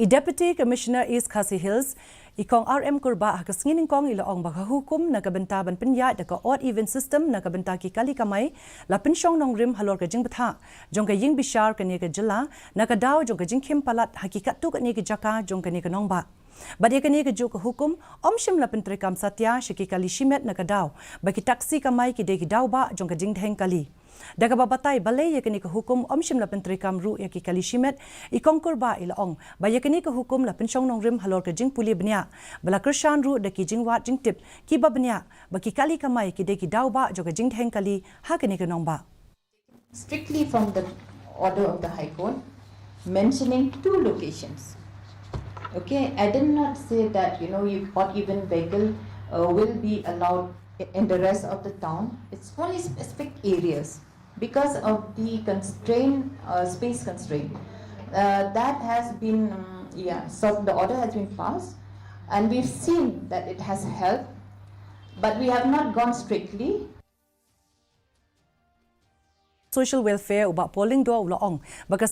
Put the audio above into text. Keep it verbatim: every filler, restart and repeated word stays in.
I Deputy Commissioner East Khasi Hills, i Kong R M Kurbah, ha ka sngi nyngkong i la ong ba ka hukum na ka bynta ban pynïaid da ka odd even system na ka bynta ki kali kamai la pynshong nongrim halor ka jingbthah jong ka ïing bishar kane ka jylla na ka daw jong ka jingkhim palat ha ki katto katne ki jaka jong kane ka nongbah. Bad ïa kane kajuh ka hukum ym shym la pyntreikam satia sha ki kali shimet na ka daw ba ki taksi kamai ki dei ki daw bah jong ka jingdheng kali. Da kaba batai balei ïa kane ka hukum ym shym la pyntreikam ruh ïa ki kali shimet, i Kong Kurbah i la ong ba ïa kane ka hukum la pynshong nongrim halor ka jingpule bniah, ba la kyrshan ruh da ki jingwad jingtip kiba bniah ba ki kali kamai ki dei ki daw bah jong ka jingdheng kali ha kane ka nongbah. Strictly from the order of the High Court, mentioning two locations. Okay, I did not say that, you know, you, odd even vehicle uh, will be allowed in the rest of the town. It's only specific areas because of the constraint, uh, space constraint. Uh, that has been, um, yeah, so the order has been passed, and we've seen that it has helped, but we have not gone strictly. Social Welfare u Bah Paul Lyngdoh u la ong ba ka